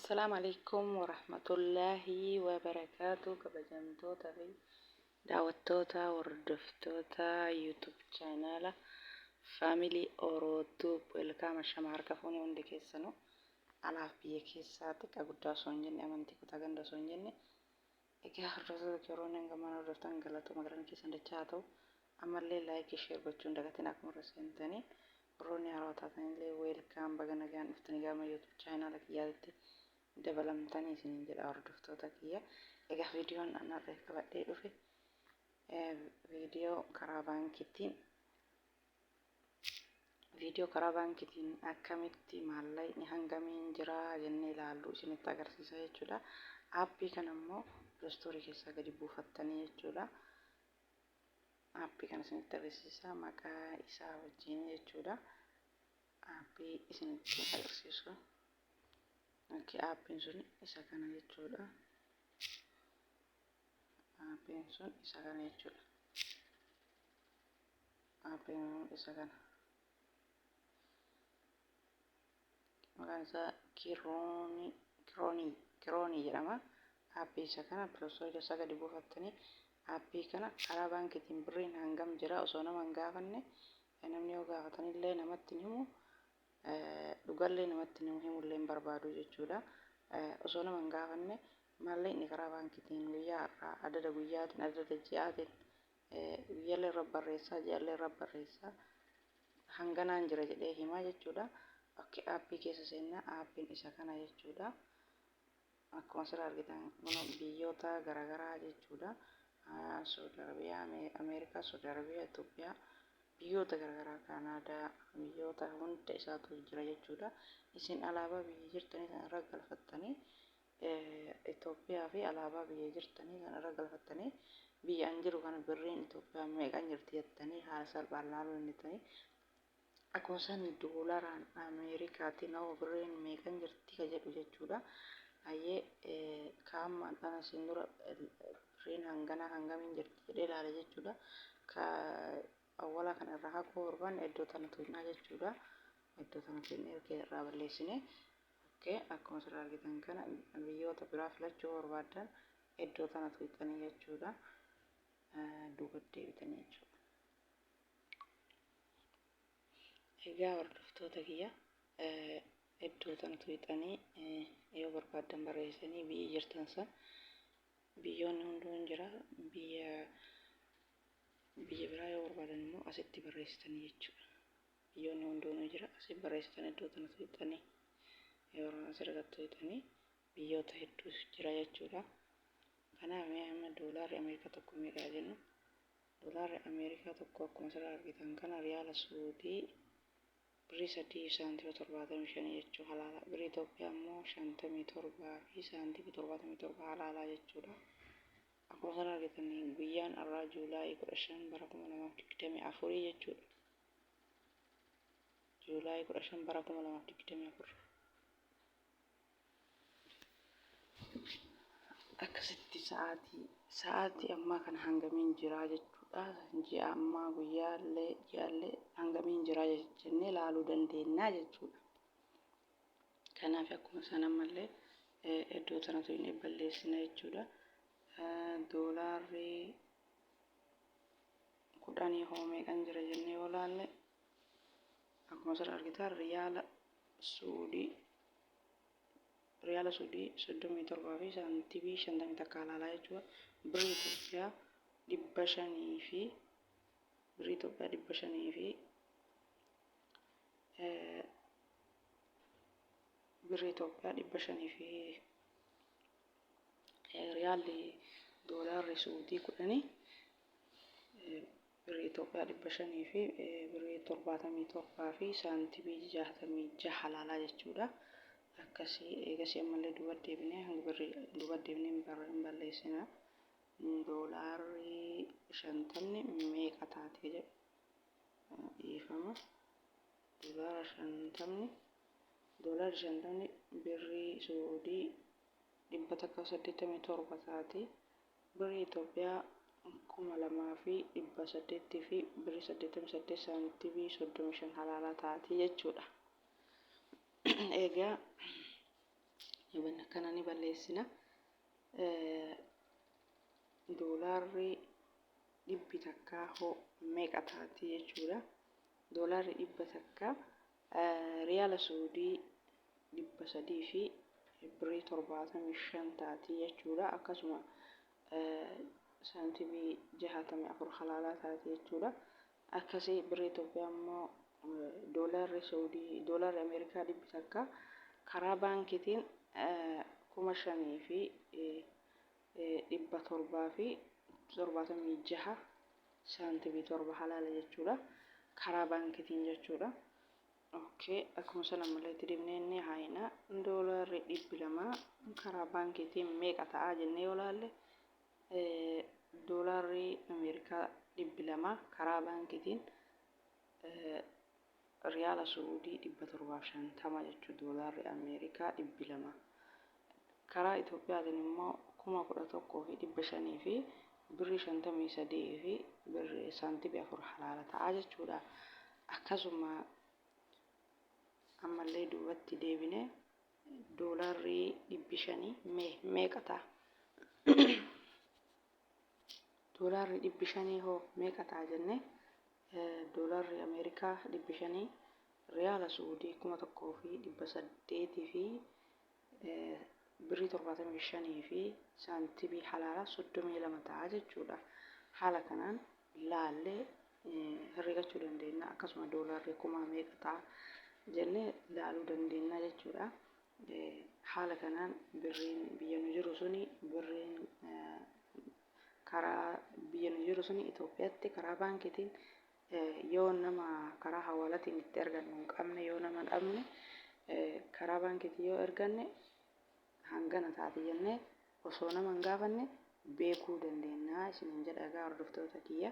Assalaamu alaikum warahmatullaahi wabarakaatu, kabajamtoota fi daawwattoota, hordoftoota YouTube chaanaala Family Oro Tube, welcome. Ashama, harka fuunee hundi keessanuu, alaaf biyya keessaa, xiqqa guddaa osoo hin jenne, amantii, kutaa, ganda osoo hin jenne. Egaa hordoftoota keenya hanga mana hordoftan, galatooma, galanni keessan dachaa haa ta'u. Ammallee like, share gochuun dagatiin. Akkuma irra seentanii, warroonni haarawaa taatanillee welcome, baga nagaan dhuftanii gama YouTube chaanaala kiyyaatti dabalamtanii isiniin jedha, hordoftoota kiyya. Egaa viidiyoon an har'a qabadhee dhufe viidiyoo karaa baankiitiin, viidiyoo karaa baankiitiin akkamitti maallaqni hangamiin jira jennee ilaallu isinitti agarsiisa jechuudha. Aappii kana immoo Play Store keessaa gadi buufattanii jechuudha. Aappii kana isinitti agarsiisa maqaa isaa wajjin jechuudha. Aappii isinitti agarsiisu. Okay, aappiin sun isa kana jechuudha. Aappiin sun isa kana jechuudha. Aappiin sun isa kana. Maqaan isaa Kiroonii, Kiroonii, Kiroonii jedhama. Aappii isa kana Play Store keessaa gadi buufattanii, aappii kana karaa baankiitiin birriin hangam jira osoo nama hin gaafanne, namni yoo gaafatanillee namatti hin himu, dhugallee namatti hin himullee hin barbaadu jechuudha. Osoo nama hin gaafanne maallaqni karaa baankiitiin guyyaa har'aa adada guyyaatiin, adada ji'aatiin, guyyaallee irra barreessaa, ji'allee irra barreessaa, hanganaan jira jedhee himaa jechuudha. Okay, aappii keessa seennaa, aappiin isa kana jechuudha. Akkuma asirraa argitan kun biyyoota garaagaraa jechuudha. Saudi Arabiyaa, Ameerikaa, Saudi Arabiyaa, Itoophiyaa, biyyoota garaagaraa, Kaanaadaa, biyyoota hunda isaatu jira jechuudha. Isin alaabaa biyya jirtanii sana irra galfattanii, Itoophiyaa fi alaabaa biyya jirtanii sana irra galfattanii, biyya an jiru kana birriin Itoophiyaa meeqan jirti jettanii haala salphaan laaluu dandeettanii. Akkuma san doolaraan Ameerikaatiin hoo birriin meeqan jirti ka jedhu jechuudha. Hayyee, kaamma ana isin dura birriin hanganaa hangamiin jirti jedhee ilaale jechuudha. Ka awwalaa kana irraa haquu barbaanne iddoo tana tuqnaa jechuudha. Iddoo tana tuqnee erga irraa balleessine, okay, akkuma asirraa argitan kana biyyoota biraa filachuu barbaaddan iddoo tana tuqxanii jechuudha. Duuba deebitanii jechuudha. Egaa hordoftoota kiyya, iddoo tana tuqxanii yoo barbaaddan barreessanii biyya jirtan san, biyyoonni hunduu hin jira, biyya biraa yoo barbaadan immoo asitti barreessitanii jechuudha. Biyyoonni hunduu ni jira, asitti barreessitan, iddoo tana tuqxanii yoo asirra tuqxanii biyyoota hedduu jira jechuudha. Kanaaf mee amma doolaarri Ameerikaa tokko meeqa jennu? Doolaarri Ameerikaa tokko akkuma asirraa argitan kana riyaala Suudii birrii 3 saantima 75 jechuu halaala. Birrii Itoophiyaa immoo 57 fi saantima 77 halaalaa jechuudha. Akkuma asirraa argitan guyyaan har'aa Juulaayii 15 bara 2024 jechuudha. Juulaayii 15 bara 2024. Akkasitti sa'aatii ammaa kana hangamiin jiraa jechuudha. Ji'a ammaa, guyyaallee, ji'allee hangamiin jiraa jennee ilaaluu dandeenya jechuudha. Kanaaf akkuma san ammallee iddoo tana tuqnee balleessina jechuudha. Doolaarri 10 hoo meeqan jira jennee yoo ilaalle, akkuma asirra argitan riyaala Suudii 37 fi saantibii 51 halaalaa jechuudha. Birrii Itoophiyaa 500 fi birrii Itoophiyaa 500 fi birrii Itoophiyaa 500 fi riyaalli doolaarri Suudii 10 birrii Itoophiyaa 500 fi birrii 77 fi saantibii 66 halaalaa jechuudha. Akkasii eegasii ammallee duuba deebinee, hanga birrii duuba deebinee hin balleessina. Doolaarri 50 meeqa taate jedhu, dhiifama. Doolaara 50, doolaarri 50 birrii Suudii 187 taati. Birrii Itoophiyaa 2800 fi birrii 88 saantibii 35 halaalaa taati jechuudha. Egaa Kana ni balleessina. Doolaarri 100 hoo meeqa taati jechuudha. Doolaarri 100 riyaala Suudii 300 fi birrii 75 taati jechuudha. Akkasuma saantimii 64 halaalaa taati jechuudha. Akkasii birrii Itoophiyaa immoo doolaarri Saudii, doolaarri Ameerikaa 100 karaa baankiitiin 5776 saantimii 7 halaala jechuudha. Karaa baankiitiin jechuudha. Okay, akkuma sana malee itti dibnee inni haayina doolaarri 200 karaa baankiitiin meeqa ta'aa jennee yoo laalle, doolaarri Ameerikaa 200 karaa baankiitiin riyaala Suudii 750 jechuudha doolaarri Ameerikaa 200. Karaa Itoophiyaatiin immoo 11,500 fi birrii 53 fi birrii saantimii 4 halaala ta'aa jechuudha. Akkasuma ammallee duubatti deebine doolaarri 500 meeqa ta'a? Doolaarri 500 hoo meeqa ta'a jenne, doolaarri Ameerikaa 500 riyaala Suudii 1800 fi birrii 75 fi saantimii halaalaa 32 ta'a jechuudha. Haala kanaan laallee herregachuu dandeenya. Akkasuma doolaarri kumaa meeqa ta'a jennee laaluu dandeenya jechuudha. Haala kanaan birriin biyya nu jiru suni, birriin karaa biyya nu jiru suni Itoophiyaatti karaa baankiitiin yoo nama karaa hawaalatiin itti ergannu hin qabne, yoo nama dhabne, karaa baankiitiin yoo erganne hangana taati jennee osoo nama hin gaafanne beekuu dandeenya isiniin jedha. Egaa hordoftoota kiyya,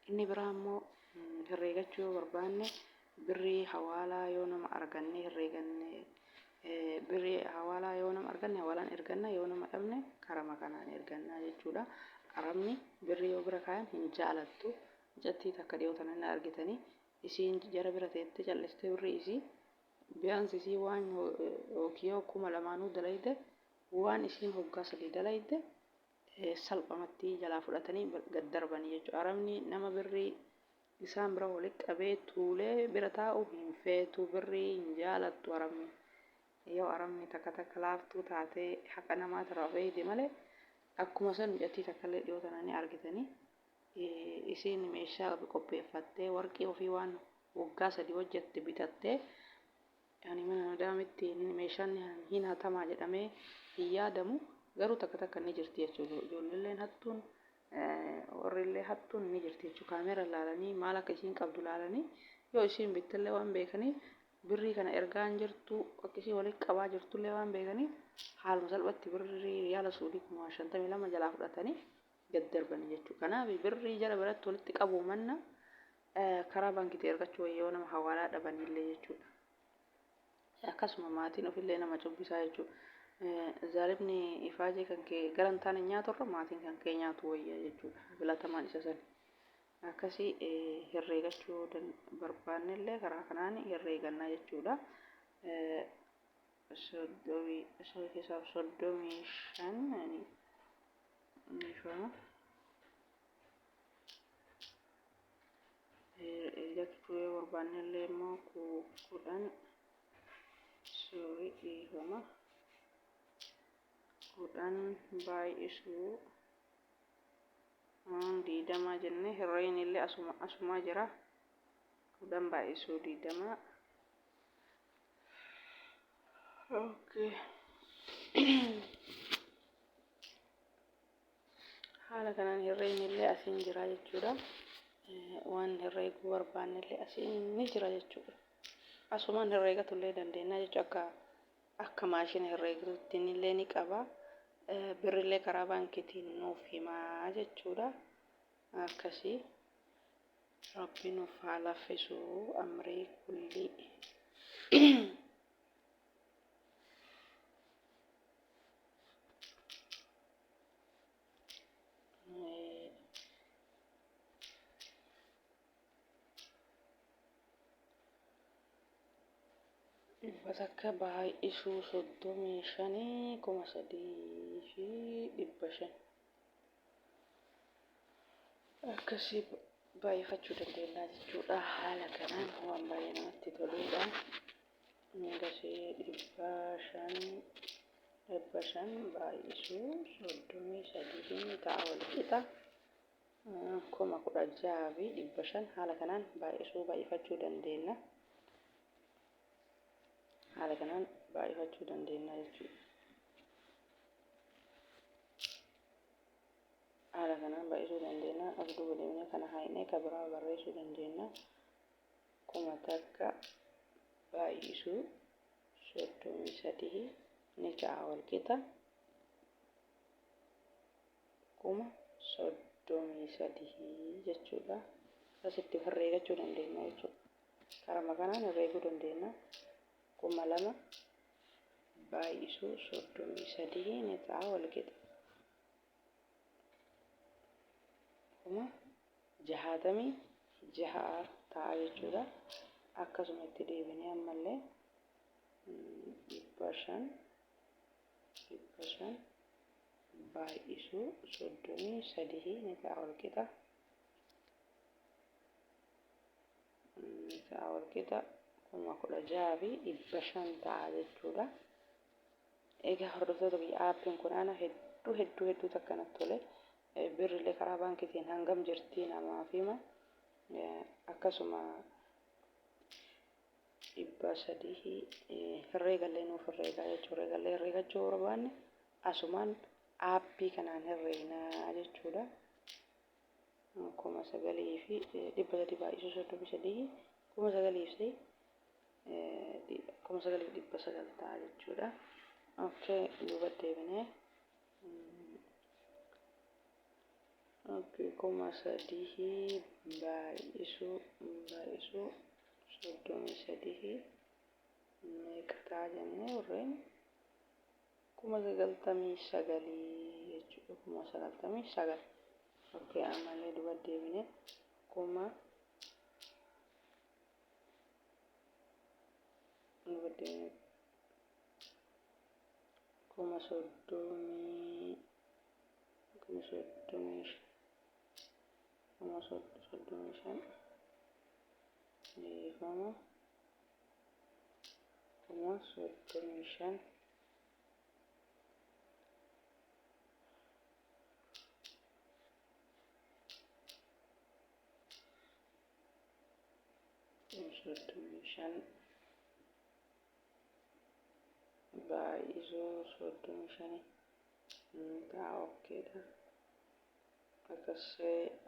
inni biraa immoo herreegachuu yoo barbaanne, birrii hawaalaa yoo nama arganne herreeganne, birrii hawaalaa yoo nama arganne hawaalaan erganna, yoo nama dhabne karama kanaan erganna jechuudha. Arabni birrii yoo bira kaayan hin jaalattu. Mucattii takka dhiyoo tana hin argitanii, isiin jara bira teettee callistee birrii isii bi'aansi isii waan yookiin 2000nuu dalayde, waan isiin hoggaa 3 dalayde salphamatti jalaa fudhatanii gad darbanii jechuudha. Arabni nama birrii isaan bira walitti qabee tuulee bira taa'u hin feetu, birrii hin jaalattu arabni. Yoo arabni takka takka laaftuu taatee haqa namaa irraa of eegde malee, akkuma san mucattii takkallee dhiyoo tana ni argitanii, isiin meeshaa qopheeffattee warqii ofii waan waggaa 3 hojjette bitattee, yani mana madaamitti meeshaan hin hatamaa jedhamee hin yaadamu, garuu takka takka ni jirti jechuudha. Ijoolleen hattuun, warrillee hattuun ni jirti jechuudha. Kaameera laalanii, maal akka isiin qabdu laalanii, yoo isiin bittellee waan beekaniif, birrii kana ergaa hin jirtu, akka isiin walitti qabaa jirtullee waan beekaniif, haaluma salphatti birrii riyaala Suudii 52,000 jalaa fudhatanii gad darbanii jechuudha. Kanaaf birrii jara biratti walitti qabu manna karaa baankiitii ergachuu yoo nama hawaalaa dhabanillee jechuudha. Akkasuma maatiin ofillee nama cubbisaa jechuudha. Zaalimni ifaajee kan kee gara hin taane nyaaturra maatiin kan kee nyaatu wayya jechuudha. Filatamaan isa sani. Akkasii herreegachuu barbaannellee karaa kanaan herreegannaa jechuudha. Soddomii keessaa 35 dhiifama. Herreegachuu yoo barbaannellee immoo 10, sorry, dhiifama, 10 baay'isuu 20 jennee herreegni illee asuma asumaa jira. 10 baay'isuu 20. Okay. Haala kanaan herreegni illee asiin jira jechuudha. Waan herreeguu barbaanne illee asiin ni jira jechuudha. Asumaan herreegatu illee dandeenya jechuudha. Akka maashina herreegatutti illee ni qaba. Birrillee karaa baankiitiin nuuf himaa jechuudha. Akkasii Rabbi nuuf haa laffisu amrii kullii. 100 baay'isuu 35 3,500. Akkasii baay'ifachuu dandeenya jechuudha. Haala kanaan waan baay'ee namatti toludha. Gasii 500, 500 baay'isuu 33 ta'a wal qixa 16,500. Haala kanaan baay'isuu baay'ifachuu dandeenya. Haala kanaan baay'ifachuu dandeenya jechuudha. Haala kanaan baay'isuu dandeenya. Of duuba deemnee kana haynee ka biraa barreessuu dandeenya. 1,000 baay'isuu 33 ni ta'a wal qixa 33,000 jechuudha. Akkasitti herreegachuu dandeenya jechuudha. Karama kanaan herreeguu dandeenya. 2,000 baay'isuu 33 ni ta'a wal qixa 66,000 ta'a jechuudha. Akkasuma itti deebinee ammallee 500, 500 baay'isuu 33 ni ta'a wal qixa ta'a wal qixa 16,500 ta'a jechuudha. Egaa hordoftoota biyya, aappiin kun ana hedduu hedduu hedduu takka natti tole. Birrillee karaa baankiitiin hangam jirtii namaaf hima. Akkasuma 300 herreegallee nuuf herreegaa jechuudha. Herreegallee herreegachuu barbaanne asumaan aappii kanaan herreegnaa jechuudha. 9,300 baay'isuu 33 9,900 ta'a jechuudha. Okay, duuba deebinee. Okay, 3,000 baay'isuu 33 meeqa ta'a jennee warreen 99,000 jechuudha. 99,000. Okay, ammallee duuba deebinee duuba deebinee 30,000, 35,000, 35,000, dhiifama, 35,000, 35,000 baay'isuu 35 ta'a. Okay'dha. Akkas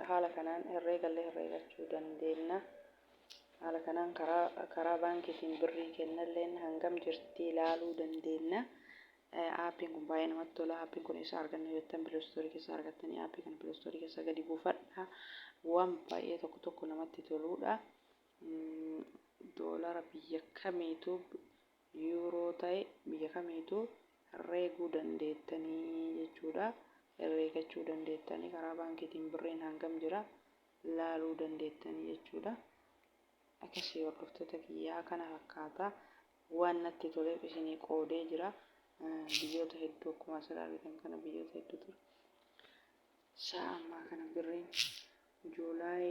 haala kanaan herreegallee herreegachuu dandeenya. Haala kanaan karaa baankiitiin birrii kennalleen hangam jirti ilaaluu dandeenya. Aappiin kun baay'ee namatti tola. Aappiin kun eessa arganna jettan, Play Store keessa argattanii aappii kana Play Store keessa gadi buufadha. Waan baay'ee tokko tokko namatti toludha. Doolara biyya kamiitu, yuuroo ta'e biyya kamiitu herreeguu dandeettanii jechuudha. Herreegachuu dandeettanii, karaa baankiitiin birriin hangam jira laaluu dandeettanii jechuudha. Akkasii hordoftoota kiyyaa, kana fakkaata. Waan natti toleef isinii qoodee jira. Biyyoota hedduu akkuma asirraa argitan kana biyyoota hedduu ture. Sa'a ammaa kana birriin July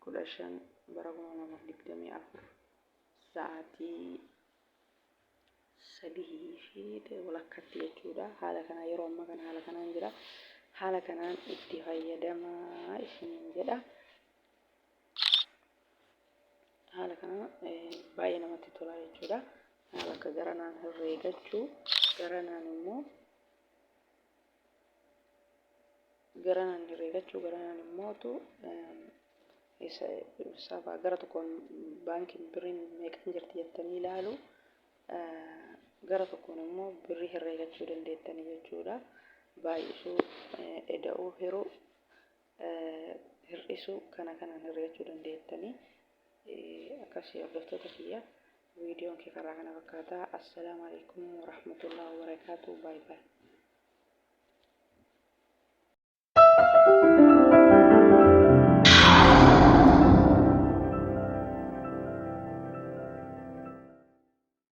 15 bara 2024 sa'aatii 3:30tti jechuudha. Haala kana yeroo ammaa kana haala kanaan jira. Haala kanaan itti fayyadamaa isiniin jedha. Haala kana baay'ee namatti tola jechuudha. Bakka garanaan herreegachuu, garanaan immoo garanaan herreegachuu, garanaan immootu gara tokkoon baankiin birriin meeqan jirti jettanii ilaalu, gara tokkoon immoo birrii herreegachuu dandeettanii jechuudha. Baay'isuu, eda'uu, hiruu, hir'isuu kana kanaan herreegachuu dandeettanii. Akkasii hordoftoota kiyya, viidiyoon kee karaa kana fakkaata. Assalaamu alaikum warahmatullahi wabarakaatu. Baay baay.